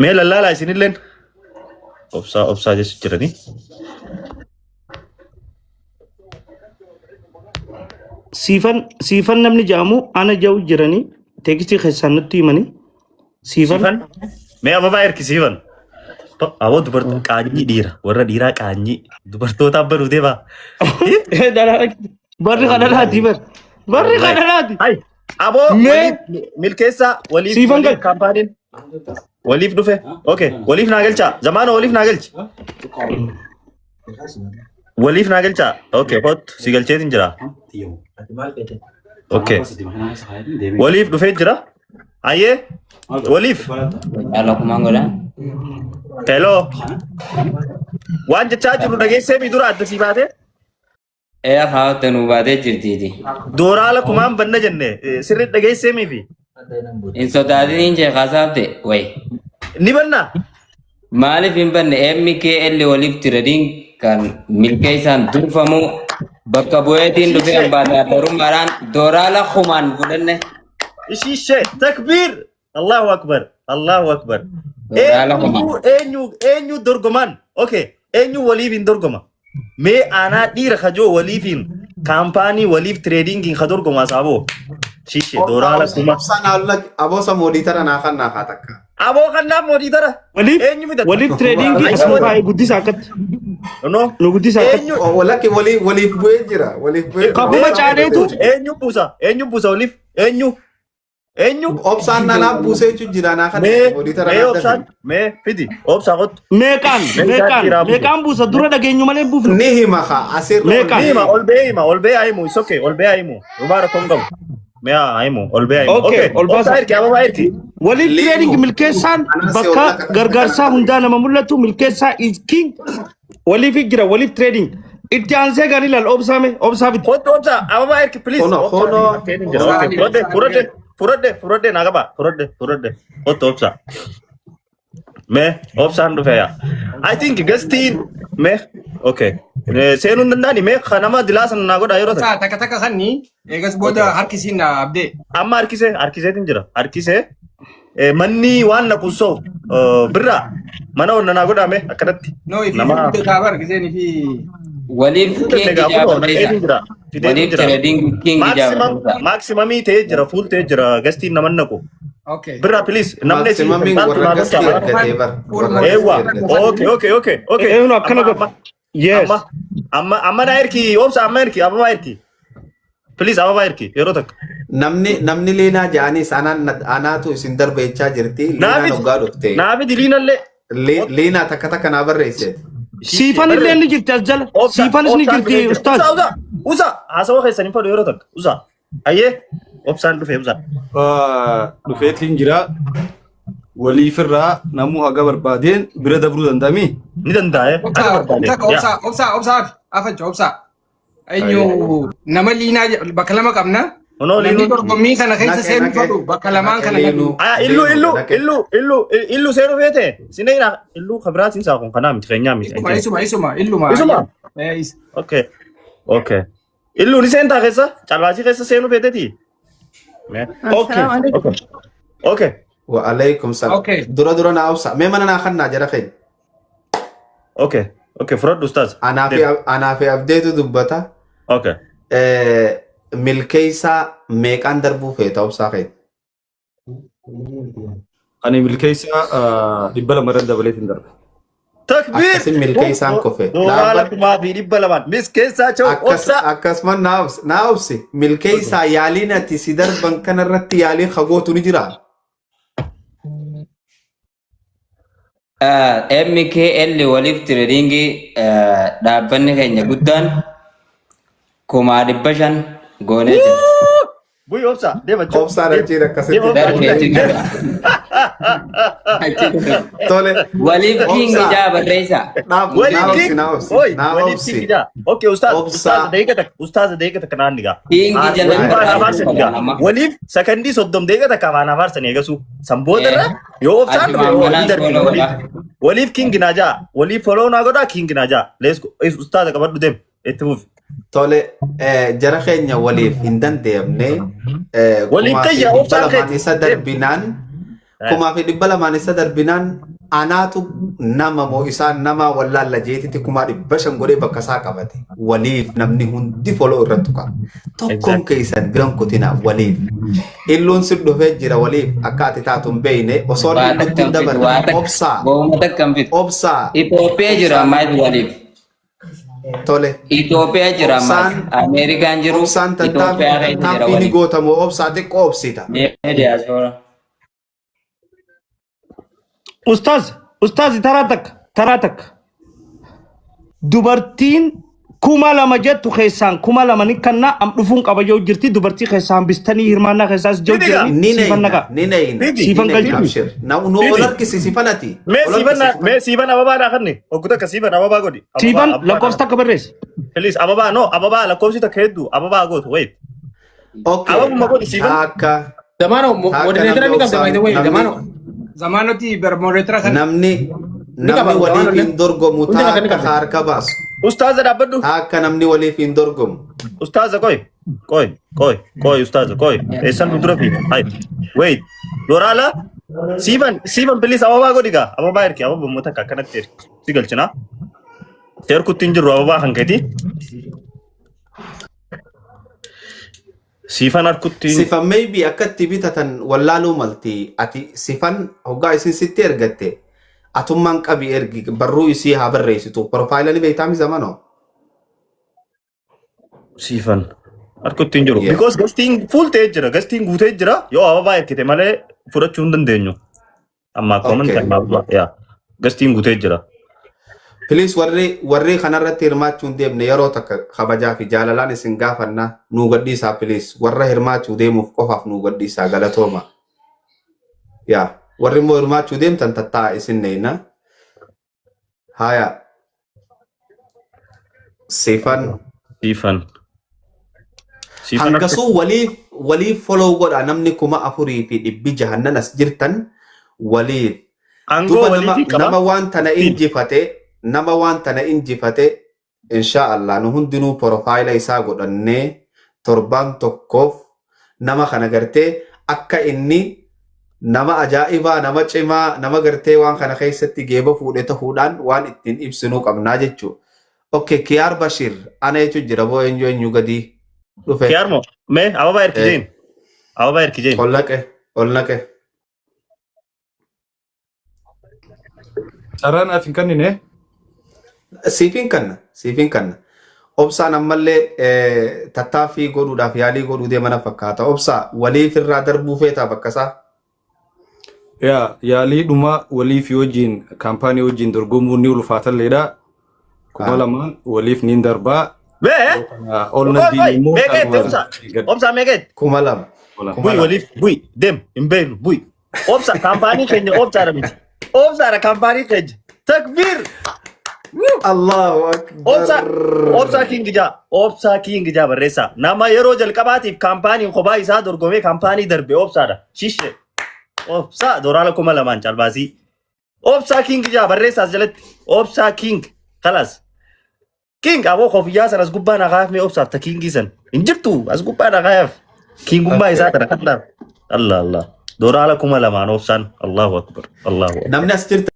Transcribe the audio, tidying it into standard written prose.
Mee lallaalaa isinilleen. Obsaa obsaa jechu jiranii. Siifan siifan namni jedhamu ana jedhu jiranii teekstii keessaan nutti himanii siifan Siifan. Mee ababaa erki siifan. Aboo dubartoota qaanyii dhiira. Warra dhiiraa qaanyii. Dubartoota abba deema. Barri kana laati bar. Barri kana laati. Hai. Aboo Mee waliif milkeessaa waliif siifan waliif gal. kaampaaniin waliif dhufe. Okay. Waliif naa galchaa. Zamaana waliif naa galchi. Waliif naa galchaa. Okay. Kottu si galcheetin jira. Okay. Waliif dhufee jira. Ayyee. Waliif. Caalaa kumaan godha. Hello. Waan jechaa jiru dhageessee mi dura adda sii baatee? Ee haawwatte nuu baatee jirtiiti. Dooraala kumaan banna jenne sirri dhageessee miifi. Hin sodaatiniin jee kaasaafte wayi. Ni banna. Maaliif hin banne MKL waliif tirading kan milkeessaan durfamu bakka bu'eetiin dhufee Ishee. ambaasaadarummaadhaan dooraala kumaan fudhanne. Ishee takbiir. Allahu akbar. Allahu akbar. Dooraala kumaan. Eenyu eenyu eenyu dorgomaan? Okay. Eenyu waliif hin dorgoma? Mee aanaa dhiira kajoo waliifiin kaampaanii waliif tireedingiin ka dorgomaa saaboo. Shiishe dooraala kuma. Obsaan haala aboosa mooditara naa kan naa haa takka. Aboo kannaaf mooditara. Waliif Eenyu fidata? waliif tireedingii asuma taa'ee guddisa akkatti. No. Nu guddisa akkatti. Eenyu Walakki waliif waliif bu'ee jira. Waliif bu'ee jira. Kakuma caaneetu eenyu buusa? Eenyu buusa waliif? Eenyu? Eenyu? Obsaan naaf buusee jechuun jira naa kan Mee mooditara mee naa obsaan dafi. mee fidi obsaa kottu. Meeqaan Mee isaan meeqaan dhiiraa buusu. meeqaan buusa dura dhageenyu malee hin buufnu. Ni hima haa asirra ol Meeqaan? Ni ba'ee hima ol ba'ee hima ol ba'ee himu it's okay ol ba'ee himu dhugaa rakkoo hin qabu. Mee haa himu ol ba'ee himu. Okay, Okay ol obsaa baasa. ergi ababaa ergi. Waliif tireeding Liinu milkeessaan anaan si bakka olla kadhate gargaarsaa kana hundaa nama mul'atu milkeessaa is king waliif jira waliif tireeding. Itti aansee gaarii ilaal obsaame obsaa fidi. Kottu obsaa ababaa ergi please. Hono Obsaa hono akkeen hin jira. hono Okay fudhadhe fudhadhe fudhadhe fudhadhe naa qaba fudhadhe fudhadhe kottu obsaa. Mee obsaan dhufe yaa. I think gastiin mee okay seenuu hin danda'ani mee kanama dilaa sana naa godha yeroo Obsaa takka. takka takka kanni eegas booda Okay. harki siin na abdee. Amma harkisee harkiseetiin jira harkisee manni waan naqu soo birraa mana onna naa godhame akkanatti No ifi nama fi guddataa bar giseen ifi Waliif Guddate king gaa kunoo ijaa naqeetiin jira fideetiin Waliif jira tireeding king ijaa maximum maximumii ta'ee jira fuul ta'ee jira gastiin nama naqu okay. birraa please namni si Maximamiin maaltu warra naa gastii tolchaa ergatee bar. Fuul Warra gastii eewwa ergatee. okay okay okay okay Eenyu akkana amma godha. amma Yes. amma amma amma naa erki obsa amma erki ababaa erki please ababaa erki yeroo takka Namni namni liinaa ja'anis anaan anaatu isin darba jechaa jirti. Liinaan naafit hoggaa dhufte. naafit liinallee Liinaa takka takka naa barreesseeti. Siifan illee ni jirti as jala. obsa Siifanis ni obsaan jirti dhufee jira ustaaz. usa usa usa haasawaa keessan hin fadhu yeroo takka usa ayyee obsaan dhufee usa Dhufeetiin jira. Waliifirraa namuu haga barbaadeen bira dabruu danda'ami. ni danda'a haga Obsaa barbaade takka yaa obsaa obsaa obsaa afacha obsaa. Eenyu nama liinaa bakka lama qabna. Kunoo Namni liinuun dorgommii kana keessa Naqe seenuu naqe fedhu bakka lamaan naqe kana naqu. liinuu Ah, illu liinuu illu naqe. illu illu illu seenu feete sineera illu kabiraatiin isaa kun kanaa miti keenyaa miti Isuma isuma isuma illuma. Isuma? Eh, is. Okay okay illu ni seentaa keessa calbaasii keessa seenuu feeteti Okay. okay okay Wa alaikum salaam. Okay. Dura dura naa obsa. Mee mana naa kannaa jara keenya. okay okay fudhadhu ustaaz Anaa fi anaa fi abdeetu dubbata. okay Milkeessaa meeqaan darbuu feeta obsaa keenya. Ani milkeessaa 200 irra dabaleetiin darba. takbiir Akkasin milkeessaan kufe. dooraala Dhaabbat 2,200 miskeessaa choo akkas obsa akkasumas naa obsi naa obsi milkeessaa yaaliin ati si darban kanarratti yaaliin hagootu ni jira. MKL waliif tireedingii dhaabbanni keenya guddaan 500,000 goonee jira. Bu'i obsa deema choo Obsaan deema achiin akkasitti deema obsa Darbee achi deema jira. Achi jira. Tole Waliif king obsaa ijaa barreessaa. naaf waliif naa obsi king naa obsi oi naa waliif obsi king ijaa okay ustaaz ustaaz obsaa daqiiqa takka ustaaz daqiiqa takka naan nigaa King jala waliif afaan barreessuu afaarsan qaba nigaa nama. waliif sakandii 30 daqiiqa takka afaan afaarsan eegasu san booda irra yoo obsaan dhufe Achumaan yoo ni manaan darbina follow waliif godha. waliif king naa jaa waliif follow naa godhaa king naa jaa let's go ustaaza qabadhu deem itti fufi Tole jara keenya waliif hin danda'amne waliif kumaa fi kayya dhibba obsaan lamaan keeti isa deem darbinaan 2,200n isa darbinaan anaatu nama moo isaan nama wallaalla jeetitti 5,500 godhee bakka isaa qabate. Waliif namni hundi foloo irratti tuqa. Tokkoon keessan biran kutinaa waliif. Illuun si dhufee jira waliif akka ati taatu hin beekne osoo Waa inni takka nutti hin hin fidu, dabarre waa takka. obsaa Booma takka hin fidu. obsaa Itoophiyaa jira obsaan ammaas waliif. tole. Itoophiyaa jira ammaas. Obsaan Ameerikaan jiru obsaan Itoophiyaa keessa jira tattaaffii ni waliif. gootamoo obsaa xiqqoo obsita. Mee diyaaspoora. Ustaaz, ustaaz taraa takka, taraa takka. Dubartiin 2,000 jettu keessaan 2,000 ni kannaa am dhufuun qaba yoo jirti dubartii keessaa hambistanii hirmaannaa keessaas jiru Fidi gaa. jiranii Ni siifan nayna nagaa. ni nayna Fidi. ni Siifan nayna galchu. abshir. Na nu Fidi. ol harkisi sifanati. Mee Ol siifan harkisi sifan. mee siifan ababaa naa kanni. Oggu takka siifan ababaa godhi. Ababaa Siifan ababaa naa lakkoofsa takka barreessi. Please ababaa no ababaa lakkoofsi takka hedduu ababaa gootu wait. Okay. Ababuma godhi siifan. Akka Zamaano akka moderator namni ni qabda by obsaan the way namni Zamaano. Zamaanoti bar moderator kan namni ni qaba namni waliif Zamaano hin dorgomu hundi kan ni taakka qabda. harka baasu. Ustaaza dhaabbadhu. Taakka namni waliif hin dorgomu. Ustaaza qoy. Qoy qoy qoy ustaaza qoy. Eessan nu dura fiida. Hai. Wait. Doraala siifan siifan please ababaa godhi gaa. Ababaa ergi ababuma takka akkanatti ergi. Si galchina. Seerkutti hin jirru ababaa kan keeti. Siifan harkutti Sifan maybe akka itti bitatan wallaaluu malti. Ati sifan hoggaa isin sitti ergatte atummaan qabi ergi barruu isii haa barreessitu. Profaayila ni beektaa mi zamanoo? siifan harkutti hin jiru. Yeah. Because gastiin full ta'ee jira. Gastiin guutee jira. Yoo ababaa ergite malee fudhachuu hin dandeenyu. Ammaa comment Okay. amma ababaa. Yaa. Gastiin guutee jira. Please warri warri kanarratti hirmaachuu hin deemne yeroo takka kabajaa fi jaalalaan isin gaafanna nuu gadhiisaa please warra hirmaachuu deemuuf qofaaf nuu gadhiisaa galatooma. Yaa warri immoo hirmaachuu deemtan tattaa'a isin neeyna. Haya sifan Siifan. Siifan harkutti. hangasuu waliif waliif follow godha namni 4600 as jirtan waliif. Aangoo Duuba nama waliitii qaba. nama waan tana Fidi. injifate nama waan tana injifate insha Allah nu hundinuu profaayila isaa godhannee torbaan tokkoof nama kana gartee akka inni nama ajaa'ibaa nama cimaa nama gartee waan kana keessatti geeba fuudhe ta'uudhaan waan ittiin ibsinuu qabnaa jechuudha. Okay, Kiyaar Bashir ana jechuun jira boo eenyu eenyu gadi dhufe. Kiyaar moo? Mee ababaa ergi jeen. Ababaa ergi jeen. Ol naqe ol naqe. Carraa naaf hin kennine. Siifin kanna siifin kanna. Obsaan ammallee tattaaffii godhuudhaaf yaalii godhuu deemana fakkaata. Obsaa waliif irraa darbuu feetaa bakka isaa. Yaa yaalii dhuma waliif wajjin kaampaanii wajjin dorgomuun ni ulfaatalleedha. 2,000n waliif niin darbaa. Mee? Ol na Qoy qoy diin immoo meeqa obsa? Obsa meeqa? 2,000. Bu'i 2,000. waliif bu'i deem hin beeknu bu'i. Obsa kaampaanii keenya obsaadha miti. Obsaadha kaampaanii keenya. Takbiir! Allahu Obsa akbar. obsaa king jaa obsaa king jaa barreessaa. Nama yeroo jalqabaatiif kaampaaniin kophaa isaa dorgomee kaampaanii darbe obsaadha. Shishee. Obsaa doraala 2,000n calbaasii. Obsaa king jaa barreessaas jalatti. Obsaa king kalas. King aboo kofiyyaa san as gubbaa na kaayaf mee obsaaf ta kingii san. Hin jirtu as gubbaa na kaayaf. Kingummaa isaa tana kadhaaf. Allah Allah. Doraala 2,000n obsaan. Allahu akbar. Allahu akbar. Namni as jirtan.